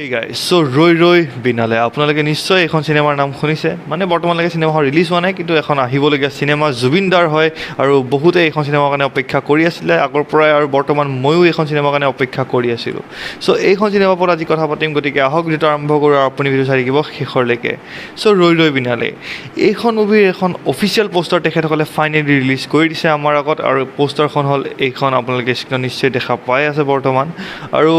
Hey guys, so ৰৈ ৰৈ বিনালে, আপোনালোকে নিশ্চয় এইখন চিনেমাৰ নাম শুনিছে। মানে বৰ্তমানলৈকে চিনেমাখন ৰিলিজ হোৱা নাই, কিন্তু এখন আহিবলগীয়া চিনেমা জুবিনদাৰ হয় আৰু বহুতে এইখন চিনেমাৰ কাৰণে অপেক্ষা কৰি আছিলে আগৰ পৰাই আৰু বৰ্তমান ময়ো এইখন চিনেমাৰ কাৰণে অপেক্ষা কৰি আছিলোঁ। চ' এইখন চিনেমাৰ ওপৰত আজি কথা পাতিম। গতিকে আহক, ভিডিঅ'টো আৰম্ভ কৰোঁ আৰু আপুনি ভিডিঅ' চাই থাকিব শেষৰলৈকে। চ' ৰৈ ৰৈ বিনালে, এইখন মুভিৰ এখন অফিচিয়েল পোষ্টাৰ তেখেতসকলে ফাইনেলি ৰিলিজ কৰি দিছে আমাৰ আগত আৰু পোষ্টাৰখন হ'ল এইখন। আপোনালোকে স্ক্ৰীণত নিশ্চয় দেখা পাই আছে বৰ্তমান। আৰু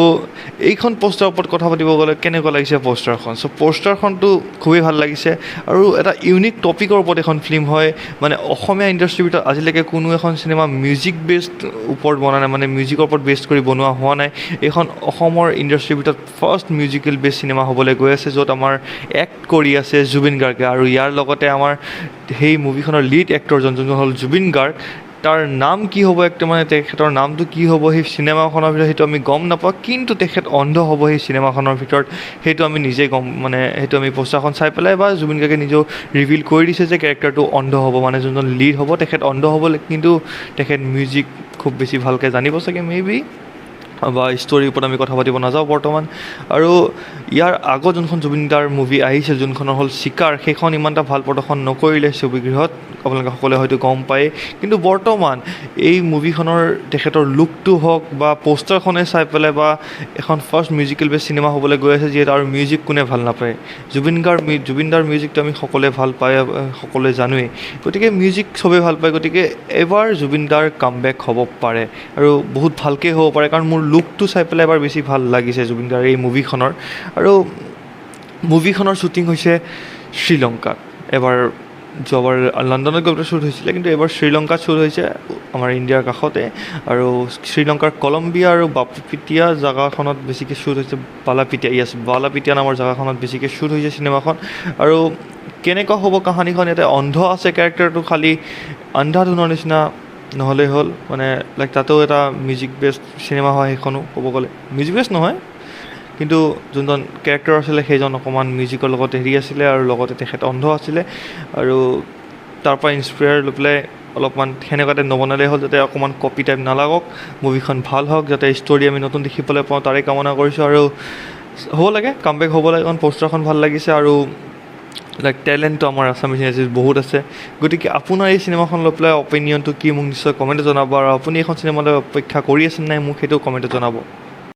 এইখন পোষ্টাৰৰ ওপৰত কথা পাতিব গ'লে, কেনেকুৱা লাগিছে পোষ্টাৰখন? চ' পোষ্টাৰখনটো খুবেই ভাল লাগিছে আৰু এটা ইউনিক টপিকৰ ওপৰত এখন ফিল্ম হয়। মানে অসমীয়া ইণ্ডাষ্ট্ৰীৰ ভিতৰত আজিলৈকে কোনো এখন চিনেমা মিউজিক বেছড ওপৰত বনা নাই, মানে মিউজিকৰ ওপৰত বেছ কৰি বনোৱা হোৱা নাই। এইখন অসমৰ ইণ্ডাষ্ট্ৰীৰ ভিতৰত ফাৰ্ষ্ট মিউজিকেল বেছ চিনেমা হ'বলৈ গৈ আছে, য'ত আমাৰ এক্ট কৰি আছে জুবিন গাৰ্গে আৰু ইয়াৰ লগতে আমাৰ সেই মুভিখনৰ লিড এক্টৰজন, যোনজন হ'ল জুবিন গাৰ্গ, তাৰ নাম কি হ'ব একদম, মানে তেখেতৰ নামটো কি হ'ব সেই চিনেমাখনৰ ভিতৰত, সেইটো আমি গম নাপাওঁ। কিন্তু তেখেত অন্ধ হ'ব সেই চিনেমাখনৰ ভিতৰত, সেইটো আমি নিজে গম, মানে সেইটো আমি পোষ্টাৰখন চাই পেলাই বা জুবিন গাৰ্গে নিজেও ৰিভিল কৰি দিছে যে কেৰেক্টাৰটো অন্ধ হ'ব, মানে যোনজন লিড হ'ব তেখেত অন্ধ হ'ব। কিন্তু তেখেত মিউজিক খুব বেছি ভালকৈ জানিব চাগে, মে বি, বা ষ্টৰীৰ ওপৰত আমি কথা পাতিব নাযাওঁ বৰ্তমান। আৰু ইয়াৰ আগত যোনখন জুবিন দাৰ মুভি আহিছিল, যোনখনৰ হ'ল চিকাৰ, সেইখন ইমান এটা ভাল প্ৰদৰ্শন নকৰিলে ছবিগৃহত, আপোনালোকে সকলোৱে হয়তো গম পায়। কিন্তু বৰ্তমান এই মুভিখনৰ তেখেতৰ লুকটো হওক বা পোষ্টাৰখনে চাই পেলাই বা এখন ফাৰ্ষ্ট মিউজিকেল বেছ চিনেমা হ'বলৈ গৈ আছে যিহেতু, আৰু মিউজিক কোনে ভাল নাপায়? জুবিন দাৰ মিউজিকটো আমি সকলোৱে ভাল পায়, সকলোৱে জানোৱেই। গতিকে মিউজিক চবেই ভাল পায়। গতিকে এইবাৰ জুবিন দাৰ কামবেক হ'ব পাৰে আৰু বহুত ভালকৈ হ'ব পাৰে, কাৰণ মোৰ লুকটো চাই পেলাই এবাৰ বেছি ভাল লাগিছে জুবিন দাৰ এই মুভিখনৰ। আৰু মুভিখনৰ শ্বুটিং হৈছে শ্ৰীলংকাত এবাৰ। যোৱাবাৰ লণ্ডনত গৈ পেলাই শ্বুট হৈছিলে, কিন্তু এইবাৰ শ্ৰীলংকাত শ্বুট হৈছে, আমাৰ ইণ্ডিয়াৰ কাষতে। আৰু শ্ৰীলংকাৰ কলম্বিয়া আৰু বাপুপিটিয়া জেগাখনত বেছিকৈ শ্বুট হৈছে। বালাপিটিয়া, য়েছ, বালাপিটিয়া নামৰ জেগাখনত বেছিকৈ শ্বুট হৈছে চিনেমাখন। আৰু কেনেকুৱা হ'ব কাহানীখন? ইয়াতে অন্ধ আছে কেৰেক্টাৰটো, খালি আন্ধাধুনৰ নিচিনা নহ'লেই হ'ল। মানে লাইক তাতেও এটা মিউজিক বেছড চিনেমা হয় সেইখনো। ক'ব গ'লে মিউজিক বেছড নহয়, কিন্তু যোনজন কেৰেক্টাৰ আছিলে সেইজন অকণমান মিউজিকৰ লগত হেৰি আছিলে আৰু লগতে তেখেত অন্ধ আছিলে আৰু তাৰপৰা ইনস্পায়াৰ লৈ পেলাই অলপমান সেনেকুৱা টাইপ নবনালেই হ'ল, যাতে অকণমান কপি টাইপ নালাগক, মুভিখন ভাল হওক, যাতে ষ্টৰি আমি নতুন দেখিবলৈ পাওঁ, তাৰে কামনা কৰিছোঁ। আৰু হ'ব লাগে, কামবেক হ'ব লাগে, কাৰণ প'ষ্টাৰখন ভাল লাগিছে আৰু লাইক টেলেণ্টটো আমাৰ আছামিজ ইণ্ডাষ্ট্ৰীত বহুত আছে। গতিকে আপোনাৰ এই চিনেমাখন লৈ পেলাই অপিনিয়নটো কি, মোক নিশ্চয় কমেণ্টত জনাব। আৰু আপুনি এইখন চিনেমালৈ অপেক্ষা কৰি আছে নাই, মোক সেইটো কমেণ্টত জনাব।